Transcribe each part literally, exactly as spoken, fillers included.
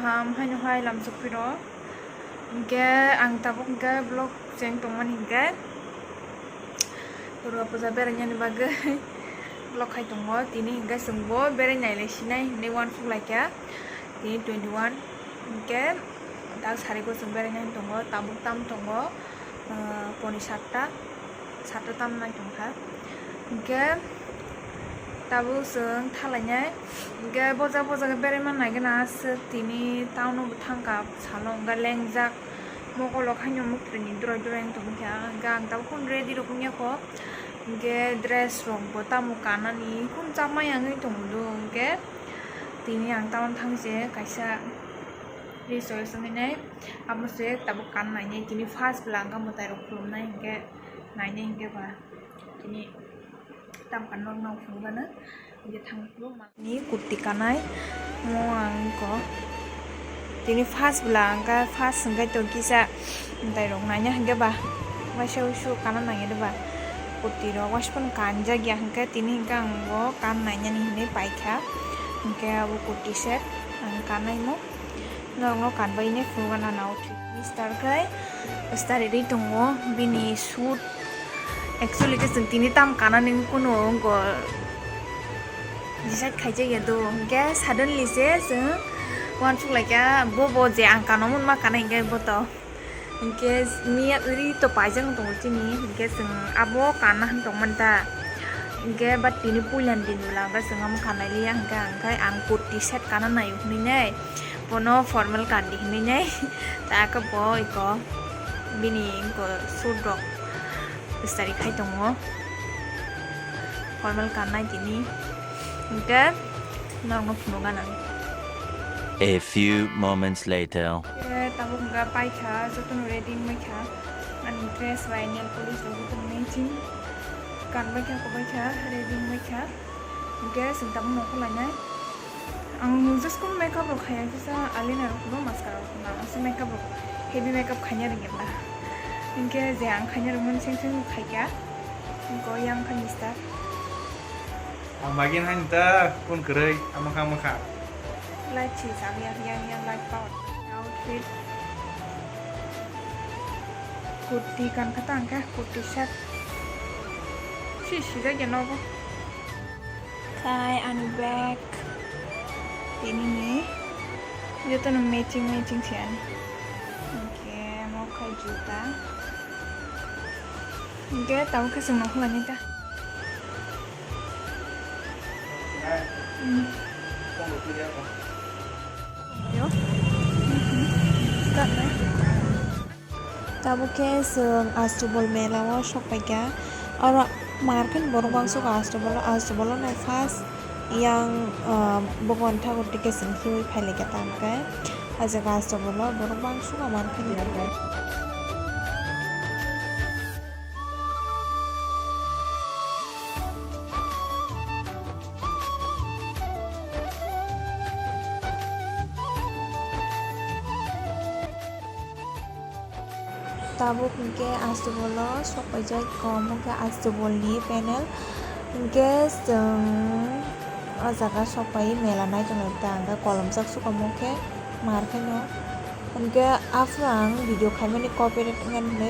Ham haino hai lamsok phiro. Hinkhe ang tabuk hinkhe vlog cheng tongmani hinkhe Durga puja berainani bagwi vlog khai tongo. Tini hinkhe chwngbo berai nailai sinai hinwi uansuk laikha. Tini twenty one hinkhe tak sarigo chwng berainani tongo, tabuk tam tongo, ah, poni satta. Sato tam nai tongkha. Hinkhe tabuk chwng thalainai. Hinkhe boja boja khe beraima naigwna aswk tini town o bo thangkha salo wngkha lengjak. Mokolo khaino mwkhwini duroi duroi wng tongkha. Hinkhe ang tabuk phano ready rok wngya kho. Hinkhe dress rok bo tamo kanani khum chamai wngwi tongo do. Hinkhe tini ang town thangse kaisa dress rok wngwi nai. Amo se tabuk kan nainai tini first bwla wngkha mwtai rok khulumnai hinkhe. Nainai hinkhe ba tini tam kan nok nok phunukgana hinkhe thang phuru ni kurti kanai mo ang ko tini first bwla ang ka first hwnkhe to kisa mwtai rok naina hinkhe ba waisa usu kana nangya de ba kurti rok waisa phano kanjak ya hinkhe tini hinkhe ang bo kan nainani hinwi paikha hinkhe abo kurti set ang kanai mo. Norokno kanbaini phunukgana nao thik. Mister khe starwi tongo bini shoot. Actually khe chwng tini tam kanani kuno wngkha decide khaijak ya do. Hinkhe suddenly se chwng uansuk laikha bo bo je ang kano hwnma kana hinkhe bo to. Hinkhe miya ri to paijak tongo chini hinkhe chwng abo kana hwn tongmani ta. Hinkhe but tini puilani din bwla hinkhe chwng omo kanai liya hinkhe ang kurti set kana naio hwnwi nai. Bono formal kandi hinwi nai. Ta khe bo iko bini iko suit rok istari khai tongo. Formal kannai tini. Hinkhe norokno phunukgana. A few moments later. Khe tabuk hwnkha paikha, jotono ready wngbaikha. Ani dress bai nail polish rok jotono matching. Kanbaikha, kobaikha, ready wngbaikha. Hinkhe chwng tabuk nokho lainai. Ang just kunu makeup rok khaiya kisa eyeliner rok kuno mascara rok kuno ang se makeup rok heavy makeup khaina rwngya bla. Hinkhe je ang khaina rwngmani seng seng khaikha. Hinkhe yang kha mister. Ang bagin hain ta kun kwrwi amokha amokha. Light si chak yang yang yang light power. Outfit. Kurti kan kha ta ang khe kurti set. Si sijak ya nogo. Khai ani bag tini ni joto no matching matching se ani. Hinkhe mo khai juta. Hinkhe tabuk khe chwng nokho lainai ta. Hmm. Yo. Tabuk khe chwng Astubol mela o sok paikha. Oro markhe borok bangsugo Astubol o, Astubol o no first yang, ah, Bhagwan Thakur tike chwng khiui phailaikha tangkhe. O jaga Astubol o borok bangsugo markhe. Tabuk hinkhe Astubol o sok paijak, kom hinkhe Astubol ni panel hinkhe chwng o jaga sok pai mela nai tonglai ta hinkhe kolomjak suka mokhe mar khe no hinkhe aphuru ang video khaimani copyright wngmani hinwi.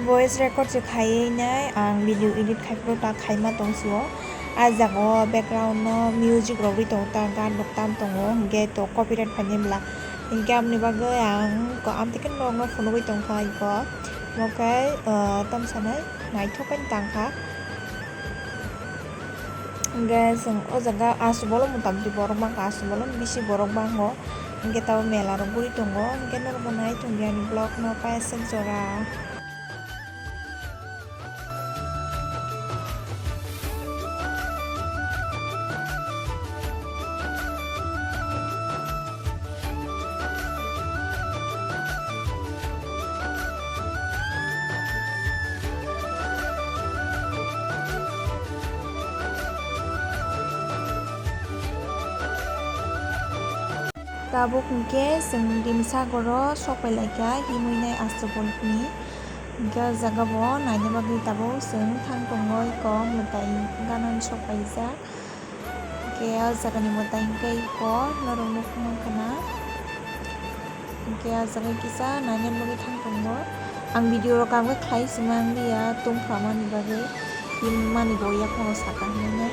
Voice record se khaiwi nai ang video edit khai phuru ta khaima tong sio. Ah jaga o background no music rok ri tongo ta, gan rok tam tongo, hinkhe to copyright phainai bwla. Hinkhe aboni bagwi ang ko amtwi khe norok no phunugwi tongkha iko. Omo khe, ah, tamo sanai naithok khe tangkha. Hinkhe chwng o jaga Astubol o motamoti borok bangkha, Astubol o bisi borok bango. Hinkhe tabuk mela rok guri tongo, hinkhe norok bo nai tongdi ani vlog no paisek jora. Tabuk hinkhe chwng Bimsagoro sok pai laikha, himwi nai Astubol ni. Hinkhe o jaga bo naina bagwi tabuk chwng thang tongo, iko mwtai ganani sok paijak. Hinkhe o jaga ni mwtai hinkhe iko norok nukmang khna. Hwnkhe ah jaga kisa naina bagwi thang tongo. Ang video rok kagwi khlai sima wng liya tongphramani bagwi, himani bo yakung rok saka hinwi.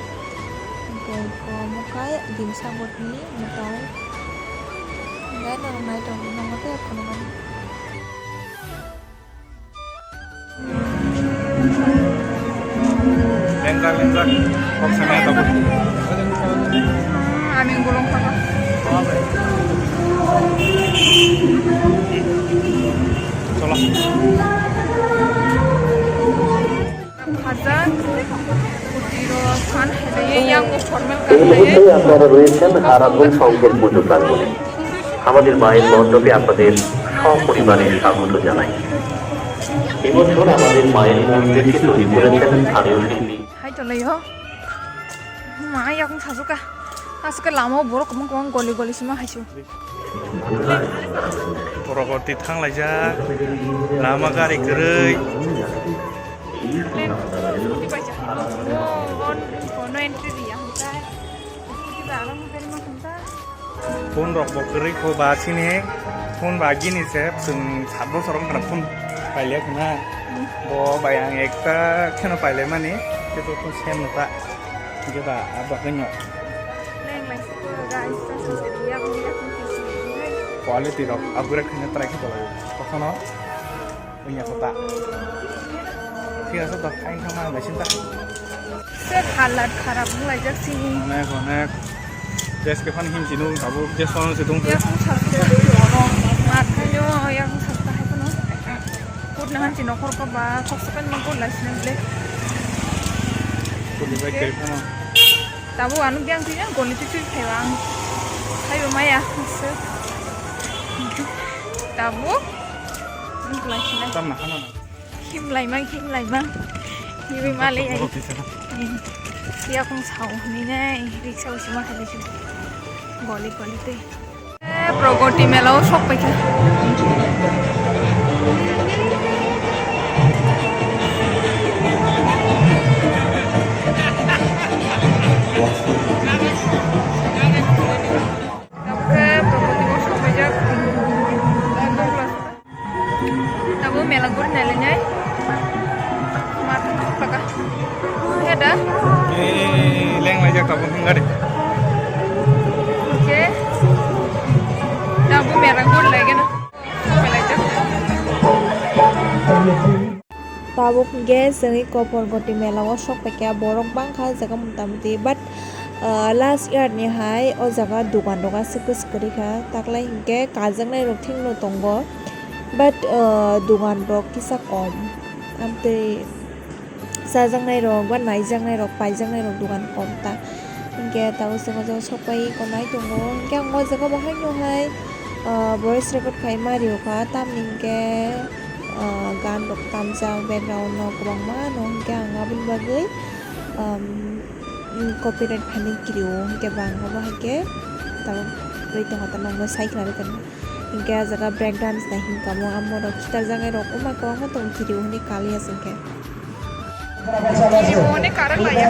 Hwnkhe iko mwtai dimsa botni mwtai. Hwnkhe norok nai tongdi, nokno tei phunukmani. Lengjak, lengjak. Kok samya tabuk. Hmm, aming bolong kaka. Cholo. Khaja, kutiro san hai yang formal এই kan hai. মুহূর্তে আপনারা রয়েছেন হারাপুর শঙ্কর পুজো প্রাঙ্গণে। আমাদের মায়ের মণ্ডপে আপনাদের সপরিবারে স্বাগত জানাই। এবছর আমাদের মায়ের মন্দিরটি তৈরি করেছেন স্থানীয় শিল্পী। Hai tolai ho. Ma yakung sasuka. Asuka lama borok kwbang kwbang goli goli sima haisu. Borok o twi thang laijak. Lama gari kwrwi. Kono entry riya hwnkhe. Scooty ba ano hwnkhe ma hwnkha. Phone rok bo kwrwi kho ba chini phone ba gini se chwng sat bosor wng khna phone pailya khna. Bo bai ang ekta kheno pailai mani, khe to phone sem no ta. Hwnkhe ba abo khe no. Leng lai se ko guys, ta sa se ya ko ya ko ki si. Quality rok upgrade khna try khe tolai. Kokhono. Wngya kho ta. Thik ase to, kain thangma ang naisin ta. Se halat kharap wng laijak sini. Onek, onek. Gas khe phano himsi nung tabuk, gas phano se tong. Yakung sasta. Mathaino yakung sasta hai phano. Kut nahan si nokhor ko ba, kok sapan mang kut lai sini ble. Kut ni bai kai phano. Tabuk ano biang twi goli twi twi phaiwa ang. Phaiwa maya se. Tabuk. Ang klai sinai. Tam na khana na. Himlai mang, himlai mang. Hiwi mali ai. Borok kisa na. Yakung sao ni nai. Riksa usi ma khali si. Goli goli twi. Eh, Pragati mela o sok paikha. Tabuk khe Pragati o sok paijak. Tabuk mela guri nailainai. Mat paka. Heda. Eh, leng laijak tabuk hingari. Oke. Tabuk mela guri laigena. Sok pailaijak. Tabuk hwnkhe chwng eko Pragati mela o sok paikha, borok bangkha o jaga mota moti, but, ah, last year ni hai o jaga dukan rok aswk kwchwk kwrwi kha, taklai hinkhe kajaknai rok thik no tongo, but, ah, dukan rok kisa kom, amtwi chajaknai rok ba naijaknai rok paijaknai rok dukan kom ta. Hinkhe tabuk chwng o jaga sok pai eko nai tongo. Hinkhe ang o jaga bo haino hai, ah, voice record khai ma rwkha, tamni hinkhe, ah, gan rok tamjak background no kwbangma no, hinkhe ang aboni bagwi, um, copyright phaini krio, hinkhe ba ang obo haikhe tabuk twi tongkha, tamno sai khna rwkha. Hinkhe ah jaga break dance nai hinkha mo, amo rok khitar jaga rok wngma kwbangma tongo krio hinwi kaliya chwngkhe. Kiri bo hwnwi karak laiya.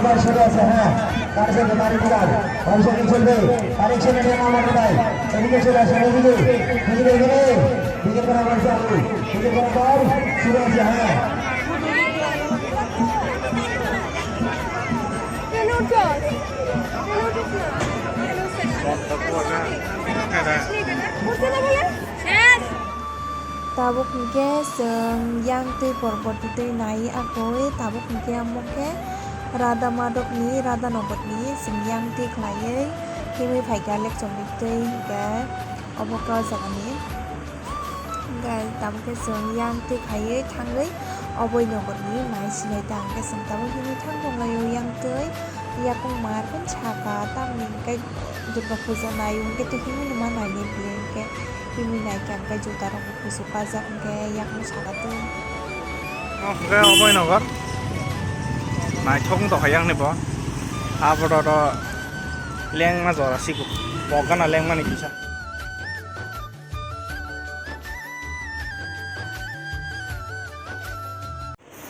Tabuk hinkhe chwng yang twi Porboti twi nai akoi, tabuk hinkhe amo khe Radha Madhobni, Radha Nagarni chwng yang twi khlaiwi himwi phaikha lekchomni twi hinkhe obo khe o jagani. Hinkhe tabuk khe chwng yang twi khaiwi thangwi oboi Nagarni nai sinai ta hinkhe chwng tabuk himwi thang tonglaio yang twi. Yakung mar pen saka tamni hinkhe Durga puja nai hinkhe twi himwi numa nainai bwlai hinkhe himwi naikha hinkhe juta rok bo kuchuk kajak hinkhe yakung saka twi. Hinkhe oboi Nagar naithok wng tongkha yang ni bo. Abo roro lengma jora siku. Bo gana lengmani kisa.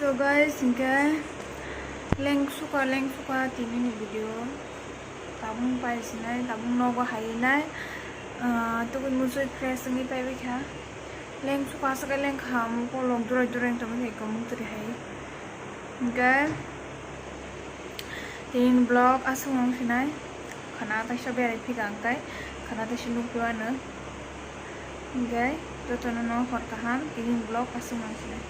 So guys, hinkhe lengsuka lengsuka tini ni video tabung pai sinai, tabung nogo hai nai, Ah, tugui mujui fresh wngwi paibai kha. Leng suka suka leng kha, mukol rok durai durai wng tongmani hai, komung turi hai. Hingke tini vlog aswk wng sinai, khana taisa berai phika ang tai, khana taisa nukphi mano. Hingke jotono no hor kaham, tini vlog aswk wng sinai.